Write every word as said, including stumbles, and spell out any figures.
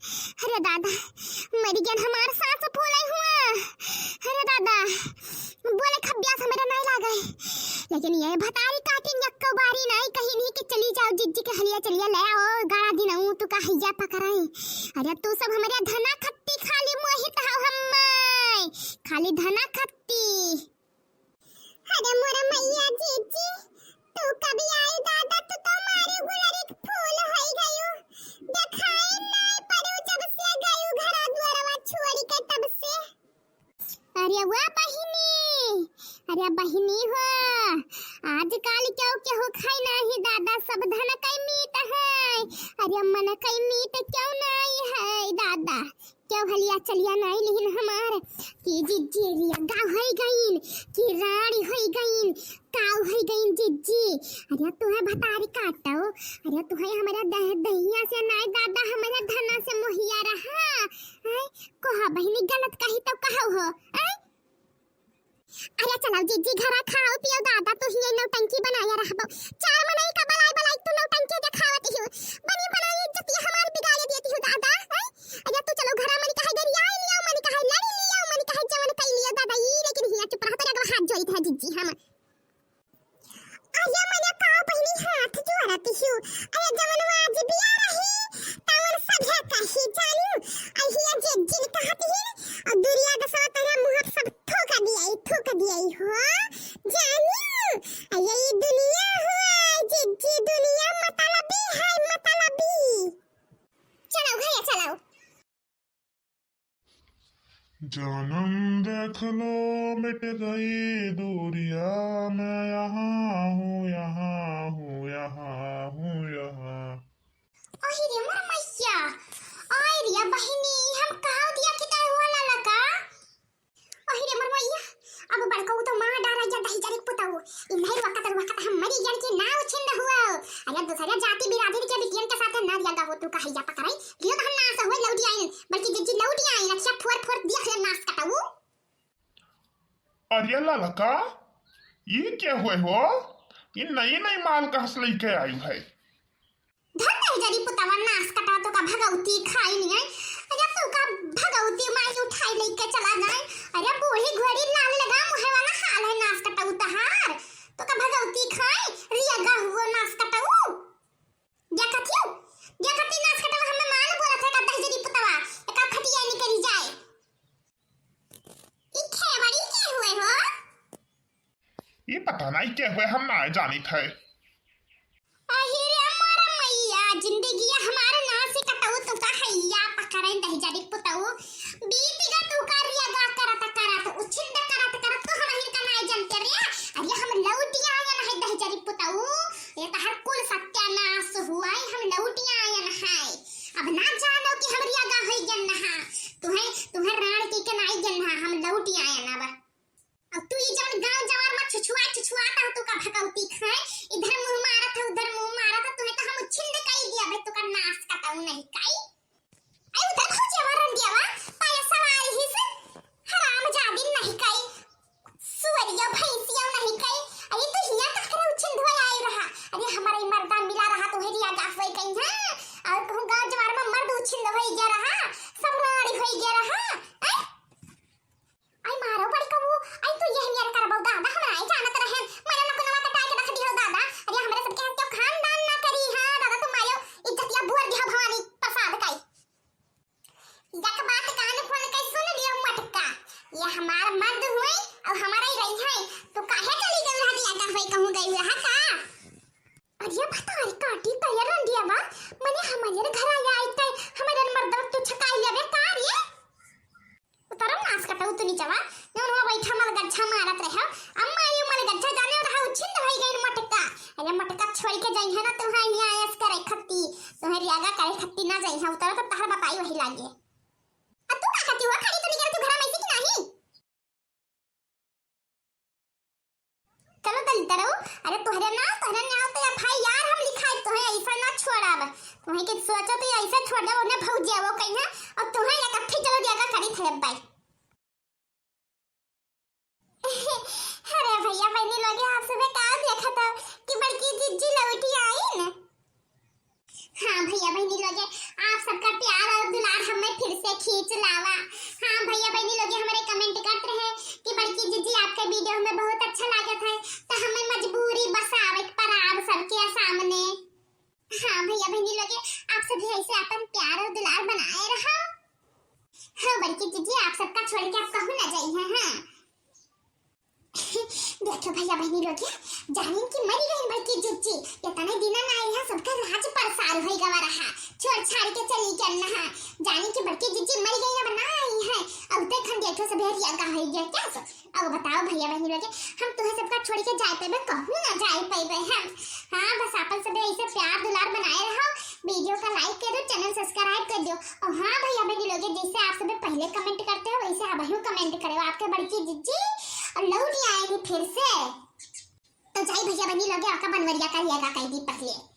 अरे दादा, मरि गयन हमार साँस फूलै हुआ। अरे दादा, बोले खब्यास हमरा नाहीं लागै, लेकिन ये भतारी काटिन यक्को बारी नाहीं कहिन कि चली जाओ जिज्जी के हलिया चलिया लै आओ, गाड़ा दिन ऊ तू का हइया पकड़ाई। अरे तू सब हमरे धना खत्ती खाली मोहित हौ हम्मै, खाली धना खत्ती। अरे मोर मैया जिज्जी, तू कब आई दादा, तू तो मारे गुलरी के फूल होई गयू। देखाई नाहीं पड़ू जब से गयू घरा दुआरवा छोड़ी के तब से। अरे वाह बहिनी, अरे बहिनी हो, आजकल केहू केहू खाई नाहीं दादा, सब धन कै मीत है। अरे मन कै मीत केहू नाहीं है दादा, केहू हलिया चलिया नाहीं लिहिन हमार। कि जिज्जी रिया गाँव होई गईन, कि रानी होई गईन, काऊ होई गईन जिज्जी। अरे तुहै भतारी काटो, अरे तुहै हमरा दह-, दहिया से नाहीं दादा, हमरा धना से मोहिया रहा। हैं? कोहा बहिनी गलत कही तो कहो हो, हैं? अरे चलाओ जिज्जी घरा खाओ पियो दादा, तू हिये नौटंकी बनाया रहबो। चार मनई का बलाई बलाई तू नौटंकी देखावत हियो। बनी बनाई इज्जतिया हमार बिगाड़ देती हो दादा, हैं? अरे तू चलो घरा मनी कहे गरियाई लियो, मनी कहे लड़ी लियो, मनी कहे जवन कई लियो दादा, ई लेकिन हिया चुप रह, तोरे अगवा हाथ जोड़ित है जिज्जी हम। अरे मने का बहिनी हाथ जोड़त हियो। अरे जवन आज बिया रही, तवन सभे कही जानू। अहिया जिज्जी कहत हिन, और दुरिया दसवा तोरा मुँह सब थूक दियाई, थूक दियाई हो। जानू, अरे ई दुनिया हुआ, जिज्जी दुनिया मतलबी है, मतलबी। चलाओ भैया, चलाओ। जन्म देख लो मिट गई दूरिया, मैं यहाँ हूँ, यहाँ हूँ, यहाँ हूँ, यहाँ। अहि रे मोर मैया, आय रे बहिनी, हम कहा दिया कि तय हुआ लाला का? अहि रे मोर मैया, अब बड़कऊ तो मार डारा या दहिजरी पुतऊ। इ नहीं वकत वकत हम मरी गन के नाव छिंद हुआ। अरे दूसरे जाति बिरादरी के बिटियन के साथ ना रिया गावो तू कहैया पकड़ाई। लियो तो हम नास हुए लौटी आइन, बल्कि जिज्जी लौटी आइन, अखिया फोर फोर दिया है नास कटऊ। अरे ललका, ई के हुए हो? ई नई नई माल कहाँ से लेके आई है? धन दहिजरी पुतवा नास कटा तो का भगवती खाई नहीं है। अरे तू का भगवती माई उठाई लेके चला जाए। अरे बूढ़ी घोड़ी लाल लगा मुहे वाला हाल है नास कटा उतहार। तो का भगवती खाई, रिया गा हुआ नास कटाऊ। देखत हियो, देखत ही नास कटाऊ हमें माल बोलत है का दहिजरी पुतवा। एका खटिया निकली जाए। ई खेवड़ी के हुए हो? ई पता नहीं के हुए, हम ना जानित है। अहि रे मोर मैया, जिंदगिया हमार नास कटऊ तू कहैया पकड़े दहिजरी पुतऊ। बीत गा तू का रिया गा करत करत, उछिंद करत करत तू हमहिन का नाय जनते रे। अरे हम लौटी आयन है दहिजरी पुतऊ। ये तहर कुल सत्यानाश हुआ है, हम लौटी आयन है। अब ना जानो कि हम रिया गा होई गन नहा। तुहे, तुहे राण की के नाय गन नहा, हम लौटी आयन अब। अब तू ई जवन गाँव जवार में छुछुआ छुछुआ ता तू का भगवती खाए, इधर मुँह मारत है, उधर मुँह मारत है, तुहे तो हम उछिंद कई दिया बे, तू का नास कटाऊ नहीं कई। अरे उधर भौजी आवा रंडियावा, पाया सवारी ही से, हराम जादी नहीं कई, सुअरिया भैंसिया नहीं कई। अरे तू हिया का करे उछिंद हुआ आए रहा। अरे हमारा ई मर्दा मिला रहा तो हेरी आगा हुए कहीं, हाँ? और कहूँ गाँव जवार में मर्द उछिंद हुए गया रहा, सब राड़ी हुए गया रहा, हैं? आई मारो बड़कऊ, आई तू यह नियर करबो दादा, हम नाय जानत रहन। मारो नकुनवा कटाए के रख दिहो दादा। अरे हमरे सबके हाथ क्यों खानदान ना करी, हाँ दादा, तू मारो इज्जतिया बुअर दिहो भवानी प्रसाद काई। एक बात कान खोल के सुन लियो मटका, ये हमार मर्द हुए और हमारा ही रही है। तू काहे चली गई रहा, रिया गा हुए कहूँ गई रहा का? अरे भतारी काटी तैयार रंडिया बा, मने हमारे घर आया आई तय हमारे मर्द तू छकाई लेवे का रे? उतरम नास कटऊ तू नीचवा, जौन हुआ बैठा मलगच्छा मारत रहे। अम्मा, ये मलगच्छा जाने रहा, उछिंद होई गई मटका। अरे मटका छोड़ के जाई है ना, तुम्हें यहाँ ऐस करे खत्ती, तुम्हें रियागा करे खत्ती ना जाई है, उतरो तो तहर बताई वही लागे। अब तू का करती हुआ खड़ी, तू निकल तू घर में से कि नहीं? चलो दलिद्दरो, अरे तोहरे नाव, तोहरे नाव तो एफ आई आर हम लिखाई, तोहे ऐसा ना छोड़ब। तोहे के सोचो तो ऐसे छोड़ देब, उन्हें भौजी वो कहीं है, और तोहे एक अट्ठी चलो दिया का खड़ी थे भाई। अरे भैया बहनी लोगे, आप सबे का देखत हो कि बड़की जिज्जी लौटी आइन? हाँ भैया बहनी लोगे, आप सबका प्यार और दुलार खींच लावा। हाँ भैया बहनी लोग हमरे comment करत रहे कि बड़की जिज्जी आपके video हमें बहुत अच्छा लागत है, तो हमें मजबूरी बस आवे के पड़ा आप सबके सामने। हाँ भैया बहनी लोग, आप सभी ऐसे अपन प्यार और दुलार बनाए रहा। हाँ बड़की जिज्जी, आप सबका छोड़ के आप कहूँ ना जाइए। हाँ देखो भैया बहनी लोग, जानिन कि मरी गई बड़की जिज्जी, इतने दिन ना आई है, सबका राज प्रसार होई गवा रहा, छोड़ छाड़ के चली गई ना। जानिन कि बड़की जिज्जी मरी गई, अब ना आई है। अब तक हम देखो सब रिया का हो गया क्या सो। अब बताओ भैया बहनी लोग, हम तुम्हें सबका छोड़ के जाए पेबे, कहूँ ना जाए पेबे हम। हाँ बस आपन सब ऐसे प्यार दुलार बनाए रहो, video का like कर दो, channel subscribe कर दो। और हाँ भैया बहनी लोग, जैसे आप सब पहले comment करते हो वैसे अब यूँ comment करो, आपके बड़की जिज्जी और लौट आएगी फिर से। तो जाई भैया बहनी लोग, आपका बनवरिया का रिया का कह दी पहले।